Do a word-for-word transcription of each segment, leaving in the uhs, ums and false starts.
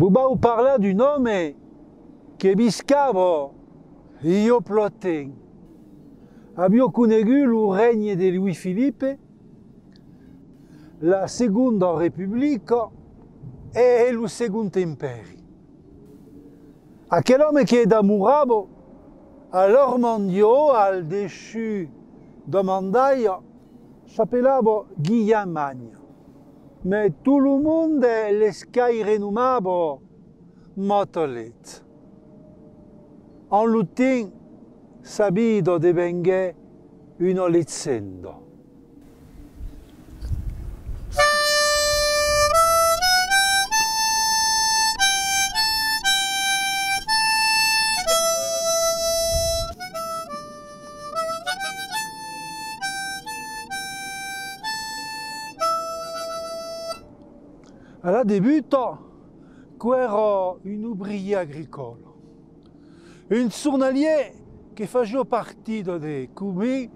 Vos vau parlar d'un òme que viscava i a plan temps. Aviá conegut lo regne de Louis-Philippe, la Segonda Republica e lo Segond Empèri. Aquel òme que demorava a Lormandiá, al dessús d'Amandalha, s'apelava Guilhèm Magne, mès tot lo monde l'escairenomava Matalet. Amb lo temps, sa vida devenguèt una legenda. A la debuta, quò èra un obrièr agricòla, un jornalièr que fasiá partida de comuns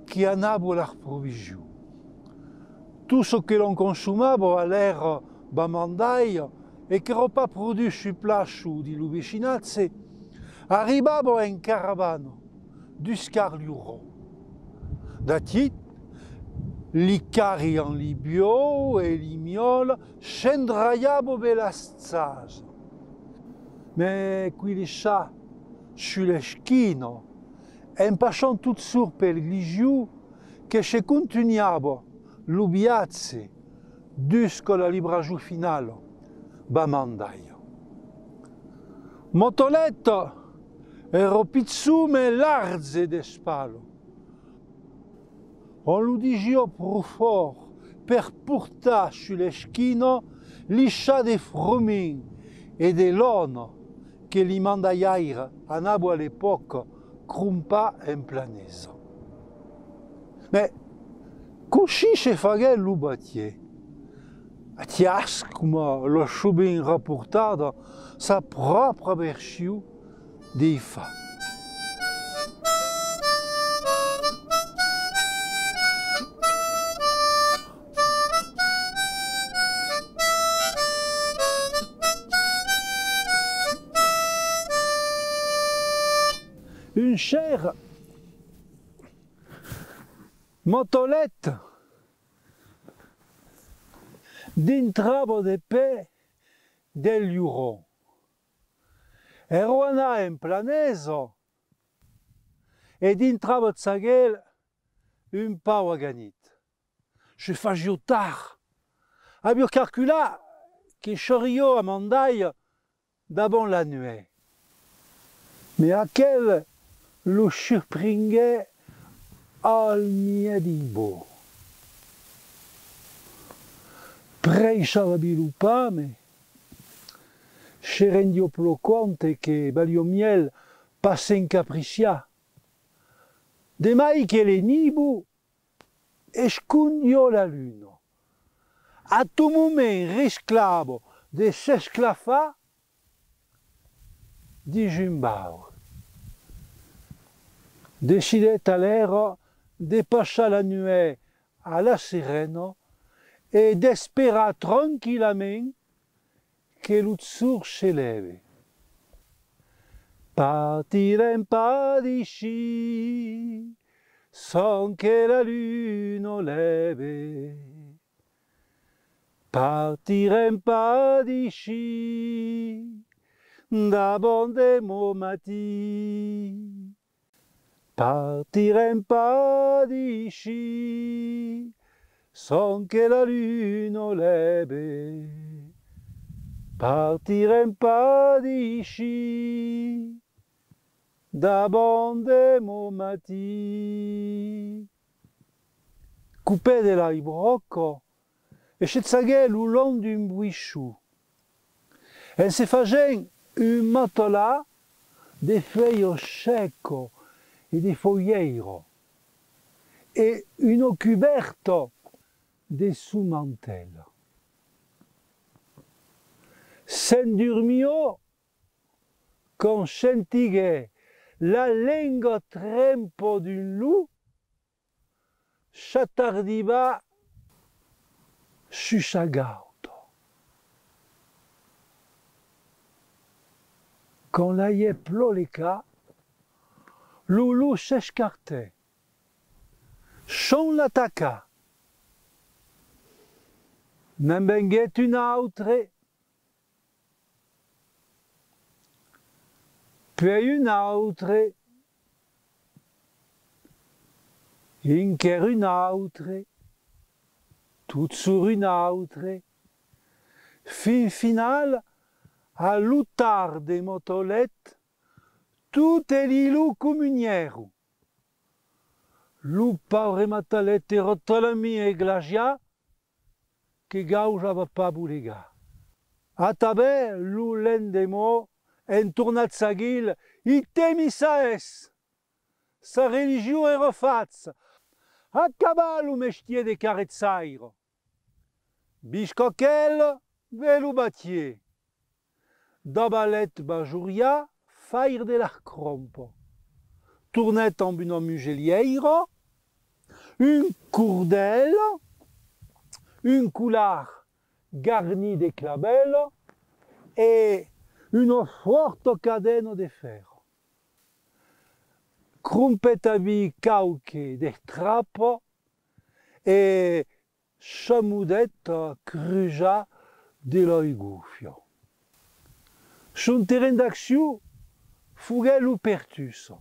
qui anavan a las provisions. Tot çò que l'òm consomava a l'èra d'Amandalha e qu'èra pas produch sus plaça dins lo vesinatge arribava en caravana duscas Lioran. D'aquí, li carris amb li buòus e li miòlas s'endralhavan per las chasas. Mès quilhessats sus l'esquina, en passant totjorn pel Glissiu, que se contunhava lo viatge dusca la librason finala d'Amandalha. Matalet èra pichon mès large d'espatla. Òm lo disiá pro fòrt per portar sus l'esquina li sacs de froment e de lana que li mandalhaires anavan a l'epòca crompar en planesa. Mès cossí se faguèt lo batièr? Atiatz, coma l'a sovent raportada sa pròpra version dei fachs. Un ser, Matalet, dintrava de pè del Lioran. Èra anat en planesa e dintrava chas el un pauc aganit. Se fasiá tard. Aviá calculat que seriá Amandalha davant la nuèch. Mès aquel lo surprenguèt al mièg dei bòscs. Prèissa d'avilopar, mès se rendiá plan compte que valiá mielhs pas s'encapriciar. De mai que le nívol escondiá la luna. A tot moment risclava de s'esclafar dins un bòsc. Decidèt alèra de passar la nuèch a la serena e d'esperar tranquillament que lo jorn se lève. Partirem pas d'aicí sans que la luna lève. Partirem pas d'aicí davant deman matin. Partirem pas d'aicí sans que la luna lève. Partirem pas d'aicí davant deman matin. Copèt de las bròcas e se chaguèt lo long d'un boisson. En se fasent un matalat de fuèlhas secas e de folhièiras e una cubèrta de son mantèl. S'endormiá quand sentiguèt la lenga trempa d'un lop s'atardivar sus sa gauta. Quand l'aièt plan lecat, lo lop s'escartèt. Cham l'atacar. Ne'n venguèt un autre, puèi un autre, enquèr un autre, totjorn un autre. Fin final, a l'otar de Matalet, totes li lo comunhèron. Lo paure Matalet èra talament esglaciat que gausava pas bolegar. Atanben, lo lendeman, en tornar chas el, i temissèt! Sa religion èra facha. Acabèt lo mestièr de carrejaire. Visca aquel, ve lo batièr. Davalèt bajoriá, faire de las crompas. Tornèt amb una muselièira, un cordèl, un colar garnit de clavèlas e una fòrta cadena de fèrre. Crompèt aví quauque destrapa e s'amodèt a crusar de las gòfias. Son terren d'accion foguèt lo Pertús.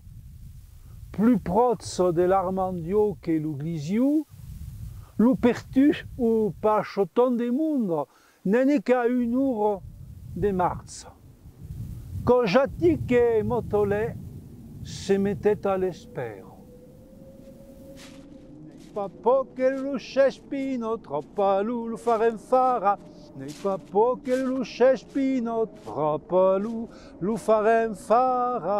Plus pròche de l'Armandiá que lo Glisiu, lo Pertús ont passa tant de monde, n'es qu'a una ora de marcha. Quand Jatic e Matalet se metèt a l'espèra. N'ai pas paur que lo Chespina trapa lo, lo farem fara. N'ai pas paur que lo Chespina trapa lo, lo farem fara.